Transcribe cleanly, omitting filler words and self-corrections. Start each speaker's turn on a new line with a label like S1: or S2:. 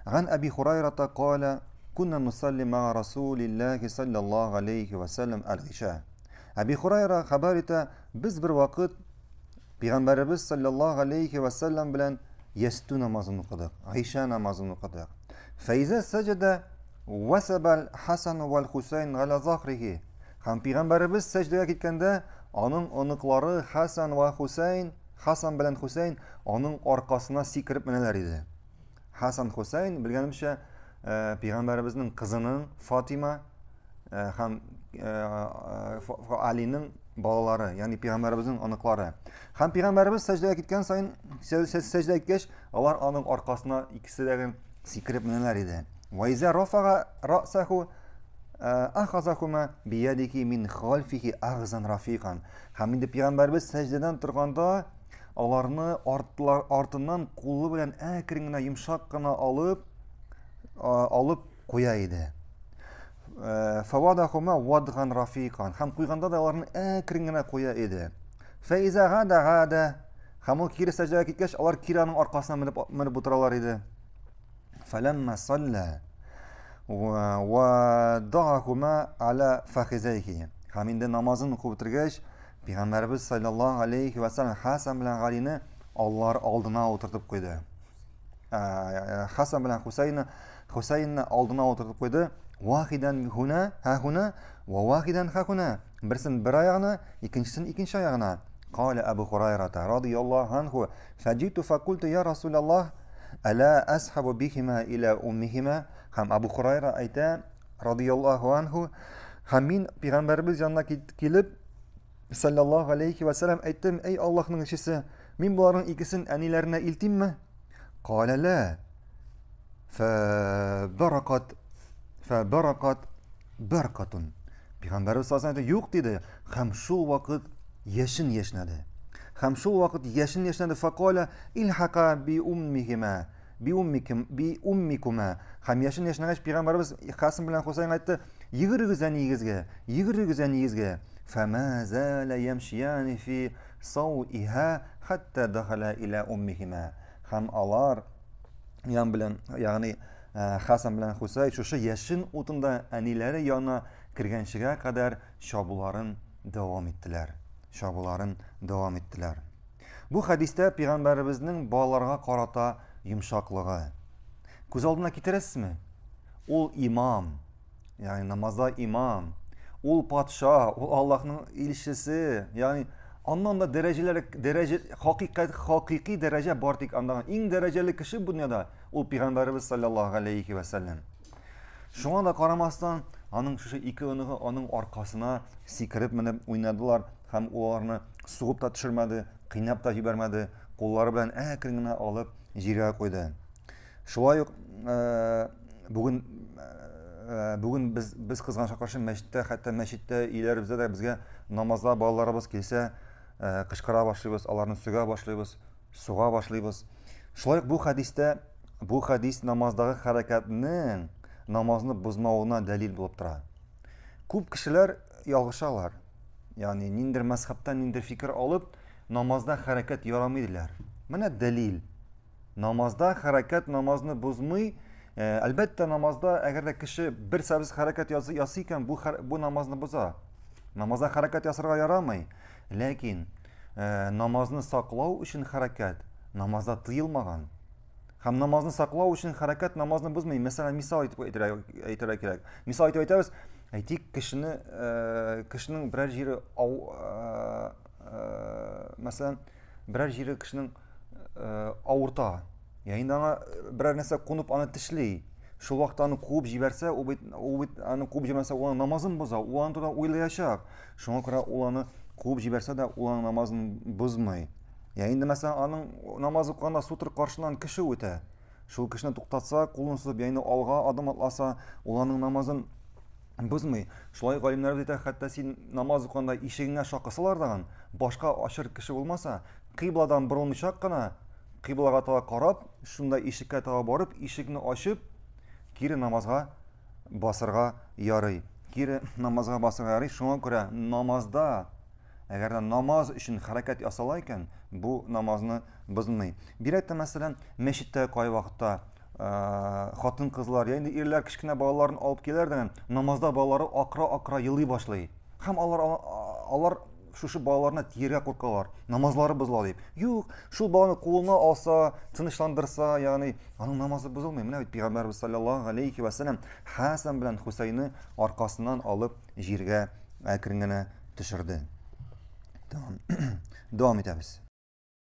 S1: Ган Әби Хурайрата кала, кунна нусалли маа Расулиллахи саллаллаху алейхи ва саллям аль-Иша. Әби Хурайра хәбәр итә, без бер вакыт Пәйгамбәребез саллаллаху алейхи ва саллям белән ястү намазын укыдык, Гыйша намазын укыдык. Фәйзә сәҗәдә васабал Хасан вал Хусайн галя захрихи. Һәм пәйгамбәребез сәҗдәгә киткәндә, аның оныклары Хасан ва Хусайн, Хасан белән Хусайн аның аркасына сикереп менәләр иде. Хасан Хусайн, белгәнемчә, э, пәйгамбәребезнең кызының Фатима э, һәм э, Алиның балалары, ягъни пәйгамбәребезнең оныклары. Һәм пәйгамбәребез сәҗдәгә киткән саен, сәҗдә иткәч, алар аның аркасына икесе дә сикереп менәләр иде. Вайза рафага расаху ахазахума биядихи мин хальфихи агзан рафикан. Һәм инде пәйгамбәребез сәҗдәдән торганда, аларны артлар, артыннан кулы белән әкрен генә йомшак кына алып алып куя иде. Фавадахума вадган рафикан. Һәм куйганда да аларны әкрен генә куя иде. Фәиза гада гада. Һәм ул кире сәҗдәгә киткәч, алар кире аның аркасына менеп менеп утыралар иде. Фәләммә салла ва дагахума аля фахизайхи. Һәм инде намазын укып бетергәч, Пәйгамбәребез саллаллаһу алейхи ва саллям Хасан белән Галине аллар алдына утыртып куйды. Хасан белән Хусайны Хусайнны алдына утыртып куйды. Вахидан хуна, ха хуна, ва вахидан ха хуна. Берсен бер аягына, икенчесен икенче аягына. Кала Абу Хурайрата радияллаһу анху, фаҗиту факульту я Расулаллаһ, әла асхабу бихима иля уммихима. Һәм Абу Хурайра әйтә, радияллаһу анху, һәм мин пәйгамбәребез янына килеп, саллаллаһу алейхи ва саллям әйттем, әй Аллаһның илчесе, мин боларның икесен әниләренә илтимме? Калә лә. Фәбаракат фәбаракат баркатун. Пәйгамбәребез саллаллаһу алейхи юк диде һәм шул вакыт яшен яшнәде. Һәм шул вакыт яшен яшнәде. Факаля илхака би уммихима би уммикум би уммикума. Һәм яшен яшнәгәч пәйгамбәребез Хасан белән Хусайн әйтте, йөгерегез әниегезгә, йөгерегез әниегезгә. Фәмә зәлә ямшияни фи сауиһа хәтта дахаля иля уммихима. Һәм алар ян белән, ягъни Хасан белән Хусай шушы яшен утында әниләре янына кергәнчегә кадәр чабуларын дәвам иттеләр. Чабуларын дәвам иттеләр. Бу хәдистә пәйгамбәребезнең балаларга карата йомшаклыгы. Күз алдына китерәсезме? Ул имам, ягъни намазда имам, ул патша, ул Аллаһның илчесе, ягъни аннан да дәрәҗәләр, дәрәҗә, хакыйкать, хакыйкый дәрәҗә бар тик анда. Иң дәрәҗәле кеше бу дөньяда ул пәйгамбәребез саллаллаһу алейхи ва сәлләм. Шуңа да карамастан, аның шушы ике оныгы аның аркасына сикереп менеп уйнадылар һәм ул аларны сугып та төшермәде, кыйнап та җибәрмәде, куллары белән әкрен генә алып җиргә куйды. Шулай ук э, бүген э, бүген без без кызганычка каршы мәчеттә, хәтта мәчеттә, өйләребездә дә безгә намазда балаларыбыз килсә, э, кычкыра башлыйбыз, аларны сүгә башлыйбыз, суга башлыйбыз. Шулай ук бу хәдистә бу хәдис намаздагы хәрәкәтнең намазны бозмавына дәлил булып тора. Күп кешеләр ялгышалар. Ягъни ниндер мәзхәбтән ниндер фикер алып, намазда хәрәкәт ярамый диләр. Менә дәлил. Намазда хәрәкәт намазны бозмый. Э, әлбәттә, намазда әгәр дә кеше бер сәбәпсез хәрәкәт ясый икән, бу бу намазны боза. Намазда хәрәкәт ясарга ярамый. Ләкин э, намазны саклау өчен хәрәкәт намазда тыелмаган. Һәм намазны саклау өчен хәрәкәт намазны бозмый. Мәсәлән, мисал итеп әйтергә кирәк. Мисал итеп әйтәбез, әйтик, кешене э, кешенең берәр җире ау, э, э, мәсәлән, берәр җире кешенең авырта. Я инде аңа берәр нәрсә кунып аны тешли. Шул вакытта аны куып җибәрсә, ул бит ул бит аны куып җибәрсә, ул аның намазын боза, ул аны турында уйлаячак. Шуңа күрә ул аны куып җибәрсә дә, ул аның намазын бозмый. Я инде мәсәлән, аның намаз укыганда сутр каршыннан кеше үтә. Шул кешене туктатса, кулын сузып, я инде алга адым атласа, ул аның намазын бозмый. Шулай галимнәребез әйтә, хәтта син намаз укыганда ишегеңә шакысалар дагын, башка ачыр кеше булмаса, кыйбладан борылмыйча кына, кыйблага таба карап, шунда ишеккә таба барып, ишекне ачып, кире намазга басырга ярый. Кире намазга басырга ярый. Шуңа күрә намазда, әгәр дә намаз өчен хәрәкәт ясала икән, бу намазны бозмый. Бигрәк тә, мәсәлән, мәчеттә кайвакытта хатын-кызлар, я инде ирләр кечкенә балаларын алып киләләр дә, намазда балалары акыра-акыра елый башлый. Һәм алар алар шушы балаларына тияргә куркалар, намазлары бозыла дип. Юк, шул баланы кулына алса, тынычландырса, ягъни аның намазы бозылмый. Менә бит пәйгамбәрбез саллаллаһу алейхи ва саллям Хасан белән Хусайны аркасыннан алып җиргә әкрен генә төшерде. Дәвам итәбез.